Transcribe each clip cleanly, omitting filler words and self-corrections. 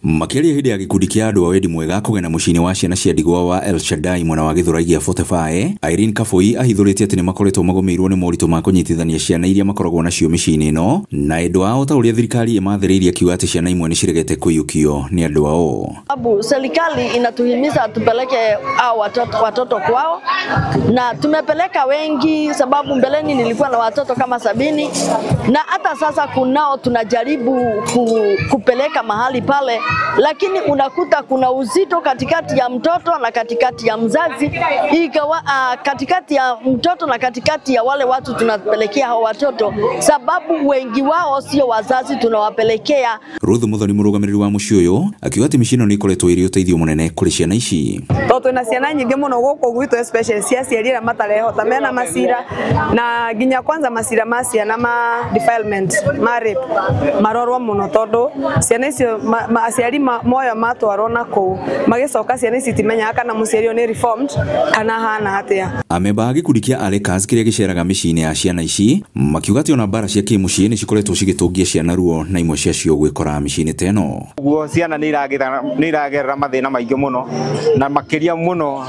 Makĩaria hĩndĩ ya gĩkundi kĩa andũ a wendi mwega kũgena mũciĩ-inĩ wa ciana cia ndigwa wa El Shaddai mwena wa Gĩthũrai gĩa 45, Irene Kabui ahithũrĩtie atĩ nĩmakoretwo magũmĩirwo nĩ moritũ ma kũnyitithania ciana iria makoragwo nacio mĩciĩ-inĩ ĩno na endwa ao ta ũrĩa thirikari ĩmathĩrĩirie akiuga atĩ ciana imwe nĩciregete kũiyũkio nĩ andũ ao. Sababu serikali inatuhimiza tupeleke hao watoto kwao, na tumepeleka wengi, sababu mbeleni nilikuwa na watoto kama 70 na hata sasa kunao tunajaribu kupeleka mahali pale, lakini unakuta kuna uzito katikati ya mtoto na katikati ya mzazi, ikawa katikati ya mtoto na katikati ya wale watu tunapelekea hao watoto, sababu wengi wao sio wazazi tunawapelekea. Ruth Muthoni mũrũgamĩrĩri wa mũciĩ ũyũ akiuga atĩ mĩciĩ ĩno nĩ ĩkoretwo ĩrĩ ũteithio mũnene kũrĩ ciana ici. Tondũ twĩna ciana nyingĩ mũno gũkũ gwitũ, especially cia aciari arĩa matarehota mena macira, na nginya kwanza macira ma ciana ma defilement ma rape marorwo mũno, tondũ ciana icio aciari moyo matwarwo na kũu magĩcoka ciana ici itimenyaga kana mũciari ũyũ nĩ reformed kana hana atĩa. Amemba a gĩkundi kĩa Alekas kĩrĩa gĩceraga mĩciĩ-inĩ ya ciana ici makiuga atĩ ona mbara cia kĩmũciĩ nĩ cikoretwo cigĩtũngia ciana ruo na imwe ciacio gwĩkora mĩciĩ-inĩ ta ĩno. Ũguo ciana nĩ iragerera mathĩna maingĩ mũno, na makĩria mũno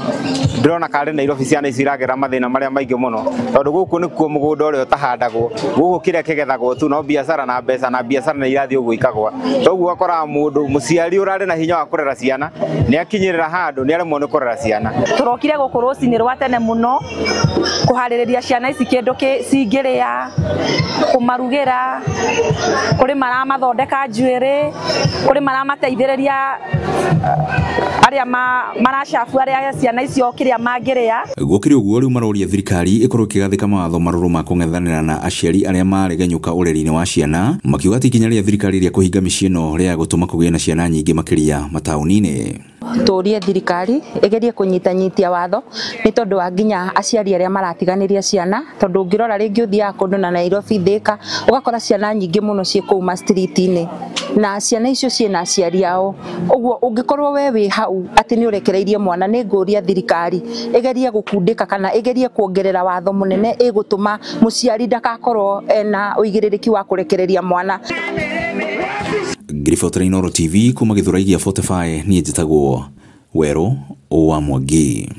ndĩrona karĩ Nairobi ciana ici iragerera mathĩna marĩa maingĩ mũno, tondũ gũkũ nĩkuo mũgũnda ũrĩa ũtahandagwo, gũkũ kĩrĩa kĩgethagwo tu no biacara na mbeca, na biacara nĩ irathiĩ ũguo ikagwa. Toguo ũgakoraga mũndũ mũciari ũrarĩ na hinya wa kũrera ciana nĩ akinyĩrĩra handũ nĩ aremwo nĩ kũrera ciana. Tũrokire gũkũ rũcinĩ rwa tene mũno kũharĩrĩria ciana ici kĩndũ cingĩrĩa, kũmarugĩra, kũrĩ maramathondeka njuĩrĩ, kũrĩ maramateithĩrĩria arĩa maracabu arĩa ciana icio kĩrĩa mangĩrĩa. Gũkĩrĩ ũguo rĩu maroria thirikari ĩkorwo ĩkĩgathĩka mawatho marũrũ ma kũng'ethanĩra na aciari arĩa maregenyũka ũreri-inĩ wa ciana, makiuga atĩ ikinya rĩa thirikari rĩa kũhinga mĩciĩ ĩno rĩa gũtũma kũgĩe na ciana nyingĩ makĩria mataũni-inĩ. Tũrie thirikari ĩgerie kũnyitanyitia watho nĩ tondũ wa nginya aciari arĩa maratiganĩria ciana, tondũ ũngĩrora rĩngĩ ũthiaga kũndũ na Nairobi Thika ũgakora ciana nyingĩ mũno ciĩ kũu ma street-inĩ, na ciana icio ciĩna aciari ao. Ũguo ũngĩkorwo we wĩ hau atĩ nĩ ũrekereirie mwana, nĩ ngũria thirikari ĩgerie gũkundĩka kana ĩgerie kuongerera watho mũnene ĩgũtũma mũciari ndagakorwo ena ũigĩrĩrĩki wa kũrekereria mwana. Ngiribotera Inooro TV kuma Gĩthũrai gĩa 45, niĩ njĩtagwo Werũ wa Mwangi.